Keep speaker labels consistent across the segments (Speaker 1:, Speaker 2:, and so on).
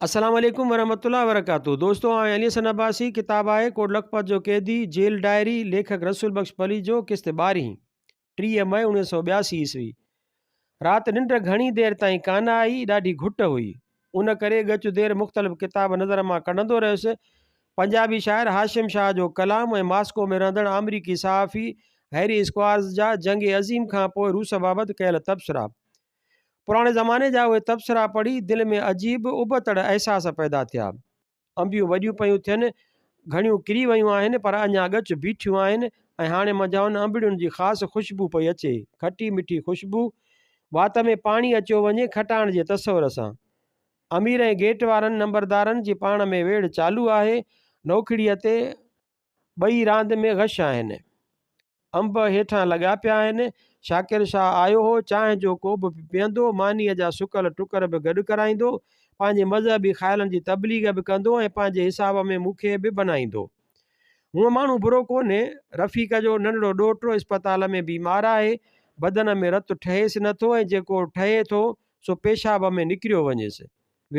Speaker 1: السلام عليڪم ورحمة الله وبرڪاته دوستو آئون علي حسن عباسي ڪتاب آهي ڪوٽ لکپت جو قيدي جيل ڊائري ليکڪ رسول بخش پليجو قسط ٻارهين 30 مئي 1982 عيسوي رات ننڊ گهڻي دير تائين ڪانه آئي ڏاڍي گهٽ هئي ان ڪري ڳچ دير مختلف ڪتاب نظر مان ڪڍندو رهيس پنجابي شاعر هاشم شاهه جو ڪلام ۽ ماسڪو ۾ رهندڙ آمريڪي صحافي هيري اسڪوارز جا جنگ عظيم کان پوء روس بابت ڪيل تبصرا پراڻي زماني جا اهي تبصرا پڙهي دل ۾ عجيب ابتڙ احساس پيدا ٿيا. انبيون وڏيون پيون ٿين، گهڻيون ڪري ويون آهن پر اڃا ڳچ بيٺيون آهن ۽ هاڻي منجهائن انبڙين جي خاص خوشبو پئي اچي، کٽي مٺي خوشبو. وات ۾ پاڻي اچيو وڃي کٽاڻ جي تصور سان. امير ۽ گيٽ وارن نمبردارن جي پاڻ ۾ ويڙهه چالو آهي. نوکڙيء تي ٻئي راند ۾ غش آهن. انب هيٺان لڳا پيا آهن. شاڪر شاهه آيو هو، چانهه جو ڪوپ به پيئندو، مانيء جا سڪل ٽڪر به گڏ ڪرائيندو، پنهنجي مذهبي خيالن جي تبليغ به ڪندو ۽ پنهنجي حساب ۾ مون کي به بنائيندو. هونء ماڻهو برو ڪونهي. رفيق جو ننڍڙو ڏوهٽو اسپتال ۾ بيمار آهي. بدن ۾ رت ٺهيس نٿو ۽ جيڪو ٺهي ٿو، سو پيشاب ۾ نڪريو وڃيس.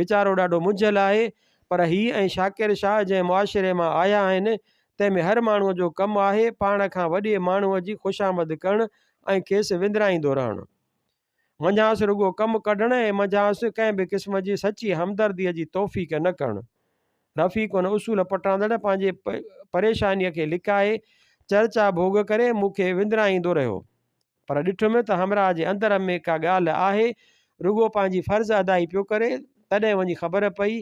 Speaker 1: ويچارو ڏاڍو منجهيل آهي، پر هي ۽ شاڪر شاهه جنهن معاشري مان آيا آهن، تنهن ۾ هر ماڻهوء جو ڪم آهي پاڻ کان وڏي ماڻهوء جي خوشامد ڪرڻ ۽ کيس وندرائيندو رهڻ. منجهانئس رڳو ڪم ڪڍڻ ۽ منجهانئس ڪنهن به قسم جي سچي همدرديء جي توفيق نه ڪرڻ. رفيق ان اصول پٽاندڙ پنهنجي پريشانيء کي لڪائي، چرچا ڀوڳ ڪري مون کي وندرائيندو رهيو. پر ڏٺم ته همراهه جي اندر ۾ ڪا ڳالهه آهي، رڳو پنهنجي فرض ادائي پيو ڪري، تڏهن وڃي خبر پئي.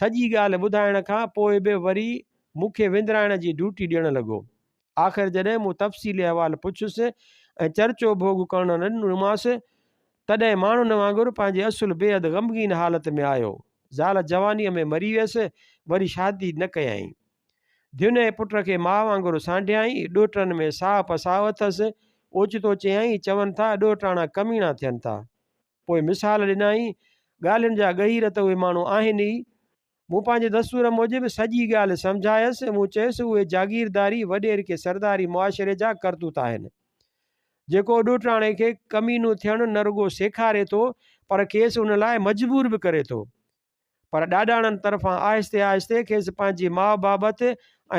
Speaker 1: سڄي ڳالهه ٻڌائڻ کان پوء به وري مون کي وندرائڻ جي ڊيوٽي ڏيڻ لڳو. آخر جڏهن مون تفصيلي احوال پڇيس ۽ چرچو ڀوڳ ڪرڻ نه ڏنومانس، تڏهن ماڻهن وانگر پنهنجي اصل بيحد غمگين حالت ۾ آيو. زال جوانيء ۾ مري ويس، وري شادي نه ڪيائين. ڌين ۽ پٽ کي ماء وانگر سانڍيائين، ڏوهٽن ۾ ساهه پساهه اٿس. اوچتو چيائين، چون ٿا ڏوهٽاڻا ڪميڻا ٿين ٿا. پوء مثال ڏنائين، ڳالهين جا ڳهير ته اهي ماڻهو آهن ئي. مون پنهنجي دستور موجب سڄي ڳالهه سمجهايس. مون چيس، اهي جاگيرداري، وڏيرڪي سرداري معاشري جا ڪرتوت آهن. جيڪو ڏوهٽاڻي کي ڪمينو ٿيڻ نه رڳو سيکاري ٿو، پر کيس ان لاء مجبور به ڪري ٿو. پر ڏاڏاڻن طرفان آهستي آهستي کيس پنهنجي ماء بابت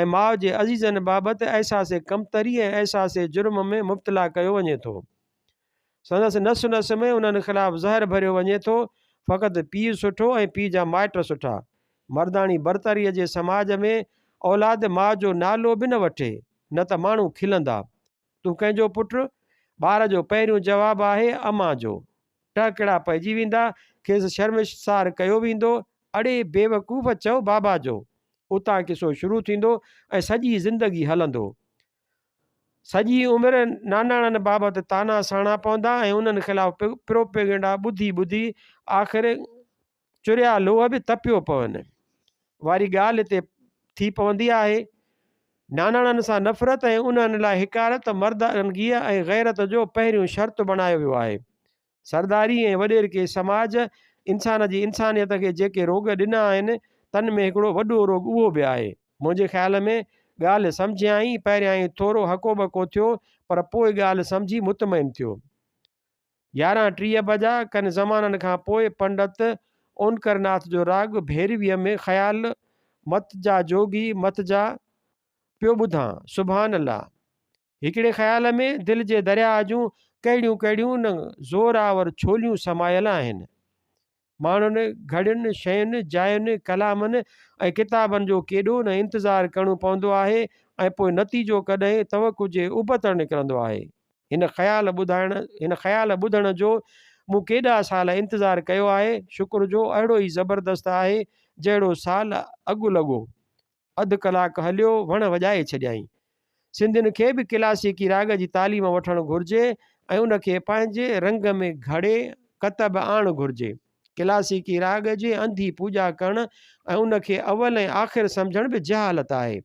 Speaker 1: ۽ ماء جي عزيزن بابت احساس ڪمتري ۽ احساس جرم ۾ مبتلا ڪيو وڃي ٿو. سندس نس نس ۾ انهن خلاف زهر ڀريو وڃي ٿو. فقط پيء سٺو ۽ پيء جا مائٽ سٺا. مرداڻي برتريء جي سماج ۾ اولاد ماء جو نالو به نه وٺي، نه ته ماڻهو کلندا. تون ڪنهن جو پٽ؟ ٻار جو پهريون جواب آهي، امان جو. ٽهڪڙا پئجي ويندا، کيس شرمسار ڪيو ويندو، اڙي بيوقوف چئو بابا جو. اتان قصو شروع ٿيندو ۽ سڄي زندگي هلندو. سڄي عمر ناناڻن بابت طعنا سهڻا پوندا ۽ انهن خلاف پروپيگنڊا ٻڌي ٻڌي آخر چريا لوهه به تپيو پون واري ڳالهه هتي ٿي پوندي آهي. ناناڻن سان نفرت ۽ انهن لاء حقارت مردانگيء ۽ غيرت جو پهريون شرط بڻايو ويو آهي. سرداري ۽ وڏيرڪي سماج انسان جي انسانيت کي جيڪي روڳ ڏنا آهن، تن ۾ هڪڙو وڏو روڳ اهو به آهي. منهنجي خيال ۾ ڳالهه سمجهيائين، پهريائين ٿورو هڪو ٻڪو ٿيو، پر پوء ڳالهه سمجهي مطمئن ٿيو. يارهن 30 بجا ڪن زمانن کان پوء پنڊت اونڪرناٿ جو راڳ ڀيرويء ۾ خيال مت جا جوڳي مت جا پيو ٻڌان. سبحان الله! هڪڙي خيال ۾ دل جي درياهه جون ڪهڙيون ڪهڙيون نه زورآور ڇوليون سمايل آهن. ماڻهن، گهڙين، شين، جاين، ڪلامن ۽ ڪتابن جو ڪيڏو نه انتظار ڪرڻو پوندو آهي ۽ پوء نتيجو ڪڏهن توقع جي ابتڙ نڪرندو آهي. هن خيال ٻڌائڻ هن خيال ٻڌڻ جو مون ڪيڏا سال انتظار ڪيو آهي، شڪر جو اهڙو ئي زبردست آهي جهڙو سال اڳ لڳو. اڌ ڪلاڪ هليو، وڻ وڄائي ڇڏيائين. سنڌين کي به ڪلاسيڪي راڳ جي تعليم وٺڻ گهرجي ۽ ان کي پنهنجي رنگ ۾ گهڙي ڪتب آڻڻ گهرجي. ڪلاسيڪي راڳ جي انڌي پوڄا ڪرڻ ۽ ان کي اول ۽ آخر سمجهڻ به جهالت آهي،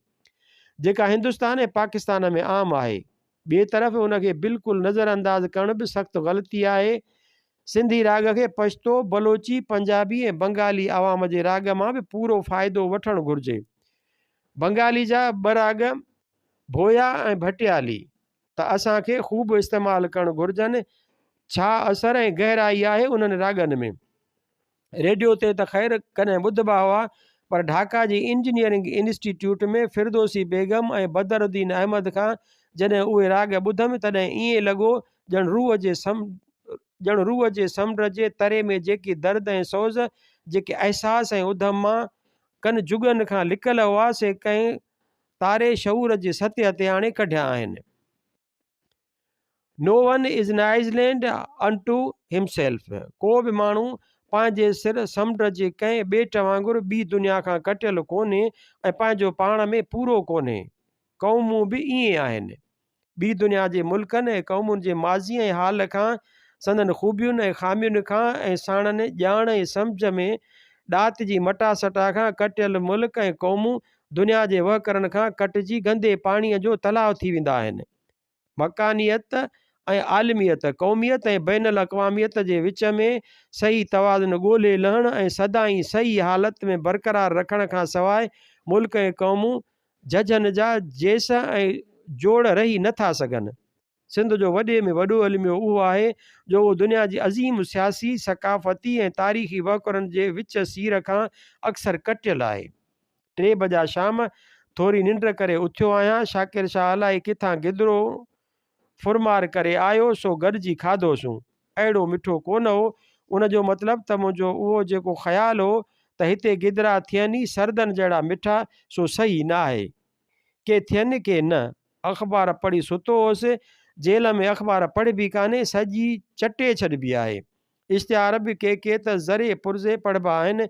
Speaker 1: جيڪا هندستان ۽ پاڪستان ۾ عام آهي. ٻئي طرف ان کي بلڪل نظرانداز ڪرڻ به سخت غلطي آهي. سنڌي راڳ کي پشتو، بلوچي، پنجابي ۽ بنگالي عوام جي راڳ مان به پورو فائدو وٺڻ گهرجي. بنگالي جا ٻه راڳ ڀويا ۽ ڀٽيالي ته اسان کي خوب استعمال ڪرڻ گهرجن. ڇا اثر ۽ گهرائي آهي انهن راڳن ۾. ريڊيو تي ته خير ڪڏهن ٻڌبا هئا پر ڍاڪا جي انجنيئرنگ انسٽيٽيوٽ ۾ فردوسي بيگم ۽ بدر الدين احمد کان جڏهن اهي راڳ ٻڌم تڏهن ائين لڳو ڄڻ روح جي ڄڻ روح جي سمنڊ جي تري ۾ جيڪي درد ۽ سوز، جيڪي احساس ۽ اڌم مان ڪن جڳن کان لڪل هئا سي ڪنهن تاري شعور جي سطح تي آڻي ڪڍيا آهن. No one is an island unto himself ڪو به ماڻهو پنهنجي سر سمنڊ جي ڪنهن ٻيٽ وانگر ٻي دنيا کان ڪٽيل ڪونهي ۽ پنهنجو پاڻ ۾ پورو ڪونهي. قومون به ائين آهن. ٻي دنيا جي ملڪن ۽ قومن جي ماضي ۽ حال کان، سندن خوبين ۽ خامين کان ۽ ساڻن ڄاڻ ۽ سمجهه ۾ ڏات جي مٽاسٽا کان ڪٽيل ملڪ ۽ قومون دنيا جي وهڪرن کان ڪٽجي گندي پاڻيء جو تلاء ٿي ويندا آهن. مڪانيت ۽ عالميت، قوميت ۽ بين الاقواميت جي وچ ۾ صحيح توازن ڳولي لهڻ ۽ سدائين صحيح حالت ۾ برقرار رکڻ کان سواء ملڪ ۽ قومون جهجهن جا جيس ۽ جوڙ رهي نه ٿا سگهن. سنڌ جو وڏي ۾ وڏو الميو اهو آهي جو اهو دنيا جي عظيم سياسي، ثقافتي ۽ تاريخي وهڪرن جي وچ سير کان اڪثر ڪٽيل آهي. ٽي بجا شام، ٿوري ننڊ ڪري اٿيو آهيان، شاڪر شاهه الائي ڪٿان گدرو ڦرمار ڪري آيو، سو گڏجي کاڌوسون. اهڙو مٺو ڪونه هو. ان جو مطلب ته منهنجو اهو جيڪو خيال هو ته هتي گدرا ٿين ئي سردن جهڙا مٺا، سو صحيح نه آهي. ڪي ٿين ڪي نه. اخبار پڙهي ستو هوس. جيل ۾ اخبار پڙهبي ڪانهي، سڄي چٽي ڇڏبي آهي. اشتهار به ڪي ڪي ته ذري پرزي پڙهبا آهن.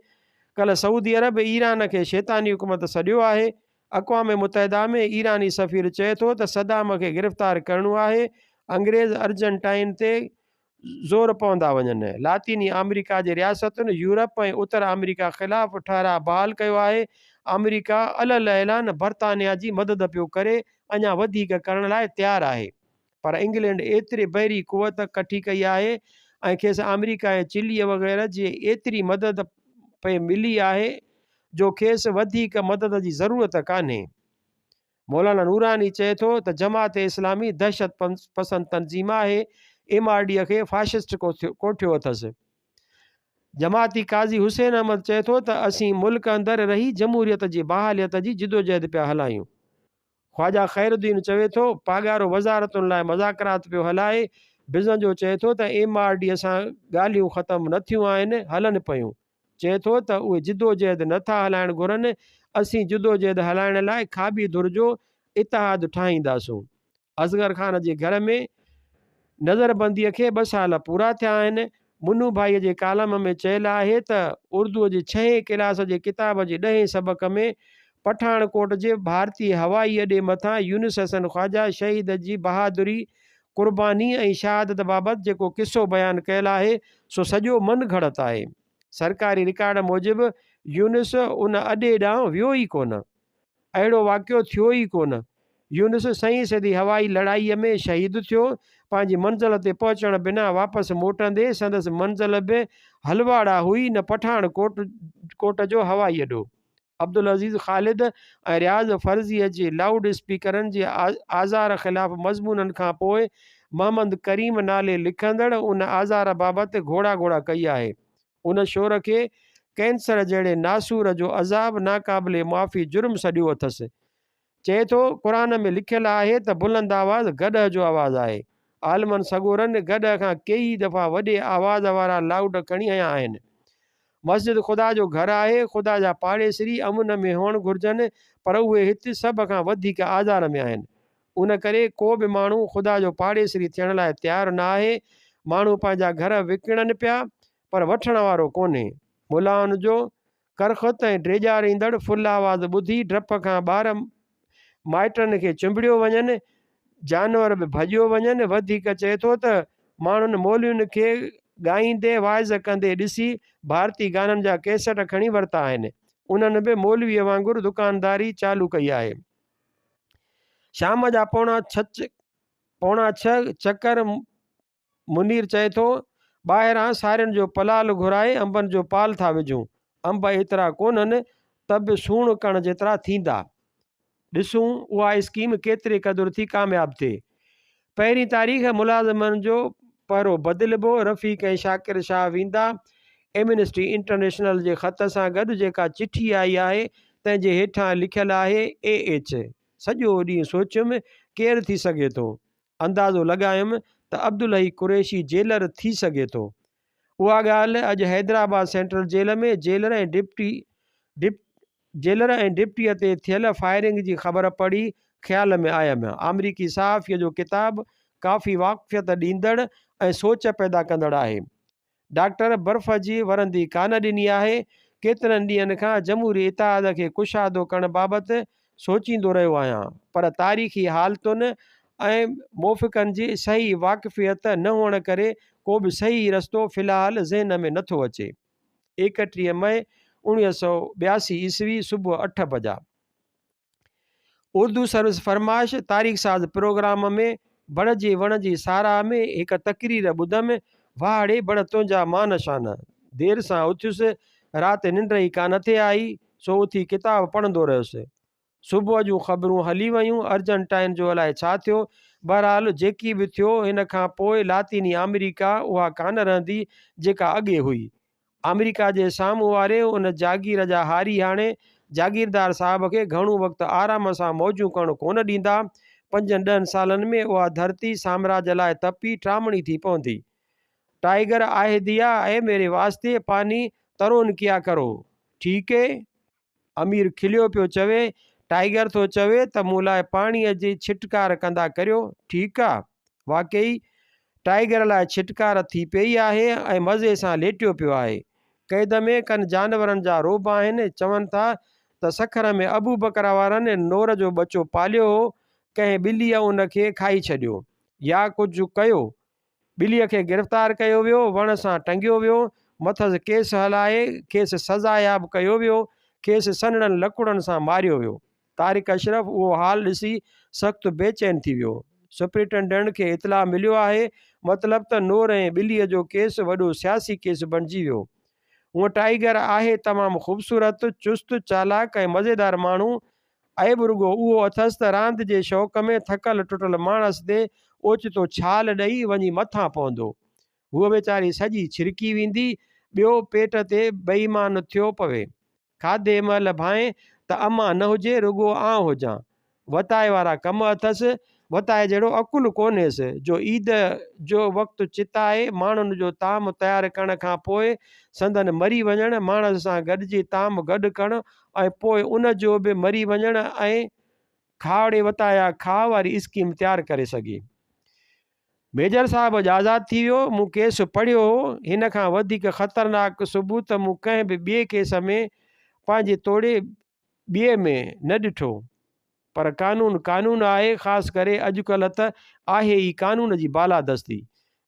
Speaker 1: ڪلهه سعودي عرب ايران کي شيطاني حڪومت سڏيو آهي. اقوام متحده ۾ ايراني سفير چئي ٿو ته صدام کي گرفتار ڪرڻو آهي. انگريز ارجنٽائن تي زور پوندا وڃن. لاطيني آمريڪا جي رياستن يورپ ۽ اتر آمريڪا خلاف ٺهراء بحال ڪيو آهي. آمريڪا علي الاعلان برطانيا جي مدد پيو ڪري اڃا وڌيڪ ڪرڻ لاء تيار آهي. پر انگلينڊ ايتري بحري قوت ڪٺي ڪئي آهي ۽ کيس آمريڪا ۽ چليء وغيره جي ايتري مدد پئي ملي آهي جو کيس وڌيڪ مدد جي ضرورت ڪانهي. مولانا نوراني چئي ٿو ته جماعت اسلامي دهشت پسند تنظيم آهي، ايم آر ڊيء کي فاشسٽ ڪوٺيو اٿس. جماعتي قاضي حسين احمد چئي ٿو ته اسين ملڪ اندر رهي جمهوريت جي بحاليت جي جدوجهد پيا هلايون. خواجه خير الدين چوي ٿو، پاڳارو وزارتن لاء مذاڪرات پيو هلائي، بزنجو چئي ٿو ته ايم آر ڊي سان ڳالهيون ختم نه ٿيون آهن، هلن پيون. چئي ٿو ته اهي جدوجهد نه ٿا هلائڻ گهرن، اسين جدوجهد هلائڻ لاء کاٻي ڌر جو اتحاد ٺاهينداسون. اصغر خان جي گهر ۾ نظربنديء کي ٻه سال پورا ٿيا آهن. منو ڀائيء جي ڪالم ۾ چيل آهي ته اردوء جي ڇهين ڪلاس جي ڪتاب جي ڏهين سبق ۾ پٺاڻ ڪوٽ جي ڀارتي هوائي اڏي مٿان يونس حسن خواجه شهيد جي بهادري، قرباني ۽ شهادت بابت جيڪو قصو بيان ڪيل آهي، سو سڄو من گهڙت آهي. سرڪاري رڪارڊ موجب يونس ان اڏي ڏانهن ويو ئي ڪونه. اهڙو واقعو ٿيو ئي ڪونه. يونس سئين سڌي هوائي لڙائيء ۾ شهيد ٿيو. پنهنجي منزل تي پهچڻ بنا واپس موٽندي سندس منزل به هلواڙا هئي نه پٺاڻ ڪوٽ ڪوٽ جو هوائي اڏو. عبدالعزيز خالد ۽ رياض فرضيء جي لائوڊ اسپيڪرن جي آزار خلاف مضمونن کان پوء محمد ڪريم نالي لکندڙ ان آزار بابت گهوڙا گهوڙا ڪئي آهي. ان شور کي ڪينسر جهڙي ناسور جو عذاب ناقابل معافي جرم سڏيو اٿس. چئي ٿو، قرآن ۾ لکيل آهي ته بلند آواز گڏهه جو آواز آهي. عالمن سڳورن گڏهه کان ڪيئي دفعا وڏي آواز وارا لائوڊ کڻي هنيا آهن. مسجد خدا جو گهر آهي، خدا جا پاڙيسري امن ۾ هئڻ گهرجن پر اهي هت سڀ کان وڌيڪ آزار ۾ آهن. ان ڪري ڪو به ماڻهو خدا جو پاڙيسري ٿيڻ لاء تيار نه آهي. ماڻهو پنهنجا گهر وڪڻن پيا، پر وٺڻ وارو ڪونهي. ملائن جو ڪرخت ۽ ڊيڄاريندڙ فل آواز ٻڌي ڊپ کان ٻار مائٽن کي چنبڙيو وڃن، جانور به ڀڄيو وڃن. وڌيڪ چئي ٿو ته ماڻهن مولوين کي ڳائيندي واعظ ڪندي ڏسي ڀارتي گانن جا ڪيسٽ کڻي ورتا آهن. انهن به مولويء وانگر دڪانداري چالو ڪئي آهي. شام جا پوڻا ڇهه چڪر منير چئي ٿو، ٻاهران سارين جو پلال گهرائي انبن جو پال ٿا وجهون. انب ايترا ڪونهن ته به سوڻ ڪڻ جيترا ٿيندا. ڏسون اها اسڪيم ڪيتري قدر ٿي ڪامياب ٿئي. پهرين تاريخ ملازمن جو پهرو بدلبو، رفيق ۽ شاڪر شاهه ويندا. ايمنسٽي انٽرنيشنل جي خط سان گڏ جيڪا چٺي آئي آهي، تنهن جي هيٺان لکيل آهي اي ايڇ. سڄو ڏينهن سوچيم، ڪير ٿي سگهي ٿو؟ اندازو لڳايم ته عبدالحئي قريشي جيلر ٿي سگهي ٿو. اها ڳالهه اڄ Hyderabad central jail ۾ jailer ۽ deputy jailer ۽ ڊپٽيء تي ٿيل فائرنگ جي خبر پڙهي خيال ۾ آيم. آمريڪي صحافيء جو ڪتاب ڪافي واقفيت ڏيندڙ ۽ سوچ پيدا ڪندڙ آهي. ڊاڪٽر برف جي ورندي ڪانه ڏني آهي. ڪيترن ڏينهن کان جمهوري اتحاد کي ڪشادو ڪرڻ بابت سوچيندو رهيو آهيان، پر تاريخي حالتن ۽ موافقن جي صحيح واقفيت نه هئڻ ڪري ڪو به صحيح رستو في الحال ذهن ۾ نٿو اچي. 31 مئي 1982 عيسوي صبح اٺ بجا. اردو سروس فرمائش تاريخ ساز پروگرام ۾ بڙ جي وڻ جي ساراهه ۾ هڪ تقرير ٻڌم، واهه ڙي بڙ تنهنجا مان شان. دير سان اٿيس، رات ننڊ ئي ڪانه ٿي آئي، سو اٿي ڪتاب پڙهندو رهيس. صبح جون خبرون هلي ويون، ارجنٽائن جو الائي ڇا ٿيو، بهرحال جيڪي به ٿيو هن کان پوء لاطيني آمريڪا اها ڪانه رهندي جيڪا اڳي هئي. آمريڪا جي سامهون واري ان جاگير جا هاري هاڻي جاگيردار صاحب کي گهڻو وقت آرام سان موجون ڪرڻ ڪونه ڏيندا. پنجن ڏهن سالن ۾ اها ڌرتي سامراج لاء تپي ٽامڻي ٿي پوندي. ٽائيگر آهي ديا اي ميري واسطي پاني ترون ڪيا ڪرو. ٺيڪ اي؟ امير کليو پيو چوي، ٽائيگر ٿو چوي ته مون لاء پاڻيء جي ڇٽڪار ڪندا ڪريو، ٺيڪ آ؟ واقعي ٽائيگر لاء ڇٽڪار ٿي پيئي آهي ۽ مزي سان ليٽيو پيو آهي. قيد ۾ ڪن جانورن جا رعب آهن، چون ٿا ته سکر ۾ ابوبڪر وارن نور جو ٻچو پاليو هو، ڪنهن ٻليء ان کي کائي ڇڏيو يا ڪجهه ڪيو، ٻليء کي گرفتار ڪيو ويو، وڻ سان ٽنگيو ويو، مٿس ڪيس هلائي کيس سزاياب ڪيو ويو، کيس سنهڙن لڪڙن سان ماريو ويو. طارق اشرف اهو حال ڏسي سخت بيچين ٿي ويو. سپرنٽينڊنٽ کي اطلاع مليو آهي، مطلب ته نور ۽ ٻليء جو ڪيس وڏو سياسي ڪيس بڻجي ويو. هونء ٽائيگر آهي تمام خوبصورت، چست، چالاڪ ۽ مزيدار ماڻهو، عيب رڳو اهو اٿس ته راند جي شوق ۾ ٿڪل ٽٽل ماڻس تي اوچتو ڇال ڏئي وڃي مٿان پوندو. هوء ويچاري سڄي ڇرڪي ويندي، ٻيو پيٽ تي بي ايمان ٿيو پوي. کاڌي مهل ڀانئين ته امان نه هجي، رڳو آنء هجان. وتائي وارا ڪم اٿس. وتائي جهڙو عقل ڪونهيس، جو عيد جو وقت چتائي ماڻهن جو طعام تيار ڪرڻ کان پوء سندن مري وڃڻ، ماڻس سان گڏجي طعام گڏ ڪرڻ ۽ پوء ان جو به مري وڃڻ ۽ کاء ڙي وتايا کاء واري اسڪيم تيار ڪري سگهي. ميجر صاحب اڄ آزاد ٿي ويو. مون ڪيس پڙهيو هو. هن کان وڌيڪ خطرناڪ ثبوت مون ڪنهن به ٻئي ڪيس ۾ پنهنجي توڙي ٻئي ۾ نه ڏٺو. پر قانون قانون آهي، خاص ڪري اڄڪلهه ته آهي ئي قانون جي بالادستي.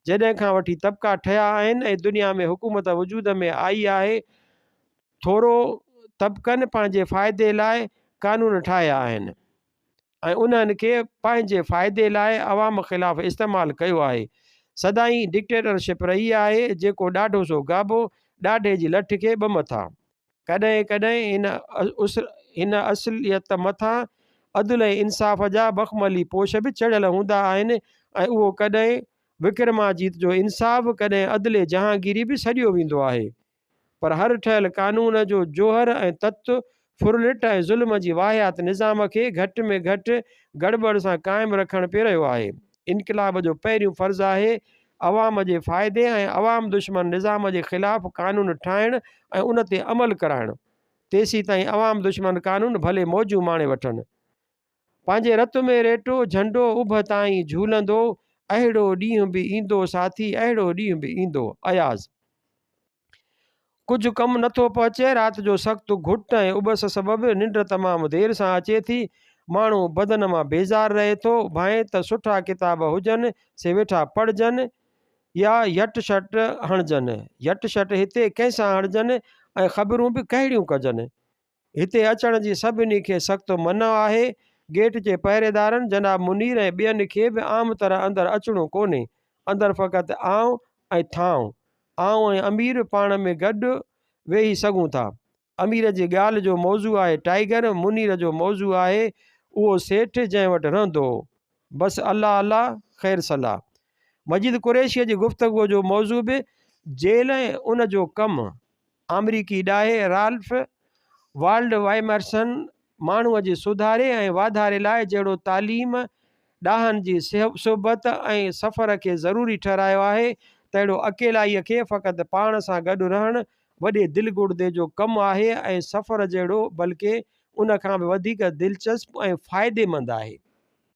Speaker 1: جڏهن کان وٺي طبقا ٺهيا آهن ۽ دنيا ۾ حڪومت وجود ۾ آئي آهي، ٿورو طبقن پنهنجي فائدي لاء قانون ٺاهيا آهن ۽ انهن کي پنهنجي فائدي لاء عوام خلاف استعمال ڪيو آهي. سدائين ڊڪٽيٽرشپ رهي آهي، جيڪو ڏاڍو سو گابو، ڏاڍي جي لٺ کي ٻه مٿا. ڪڏهن ڪڏهن هن اصليت مٿان عدل ۽ انصاف جا بخملي پوش به چڙهيل هوندا آهن ۽ اهو ڪڏهن وڪرماجيت جو انصاف، ڪڏهن عدل جهانگيري به سڏيو ويندو آهي. پر هر ٺهيل قانون جو جوهر ۽ تت ڦرلٽ ۽ ظلم جي واهيات نظام کي گهٽ ۾ گهٽ گڙٻڙ سان قائم رکڻ پئي رهيو آهي. انقلاب جو پهريون فرض آهي عوام جي فائدي ۽ عوام دشمن نظام جي خلاف قانون ٺاهڻ ۽ ان تي عمل ڪرائڻ. تيسيتائين عوام دشمن قانون ڀلي موجون ماڻي وٺن. پنهنجي رت ۾ ريٽو جهنڊو اڀ تائين جهولندو، اهڙو ڏينهن به ايندو ساٿي اهڙو ڏينهن به ايندو. اياز. ڪجهه ڪم نٿو پهچي، رات جو سخت گهٽ ۽ اٻس سبب ننڊ تمام دير سان اچي ٿي، ماڻهو بدن مان بيزار رهي ٿو، ڀانئين ته سٺا ڪتاب هجن سي ويٺا پڙهجن يا يٽ شٽ هڻجن، يٽ شٽ هتي ڪنهن سان هڻجن ۽ خبرون به ڪهڙيون ڪجن. هتي اچڻ جي سڀني کي سخت منع آهي. گيٽ جي پهريدارن جناب منير ۽ ٻين کي به عام طرح اندر اچڻو ڪونهي. اندر فقط آئون ۽ ٿانء. آئون ۽ امير پاڻ ۾ گڏ ويهي سگهون ٿا. امير جي ڳالهه جو موضوع آهي ٽائيگر، منير جو موضوع آهي اهو سيٺ جنهن وٽ رهندو هو. بس الله الله خير صلا. مجيد قريشيء جي گفتگوء جو موضوع به جيل ۽ ان جو ڪم، آمريڪي ڏاهي رالف والڊوايمرسن ماڻهوء جي سڌاري ۽ واڌاري لاء جهڙو تعليم، ڏاهن جي صحبت ۽ سفر کي ضروري ٺهرايو آهي، تهڙو اڪيلائيء کي فقط پاڻ سان گڏ رهڻ وڏي دل گڙدي جو ڪم آهي ۽ سفر جهڙو بلڪه ان کان به وڌيڪ دلچسپ ۽ فائديمند آهي.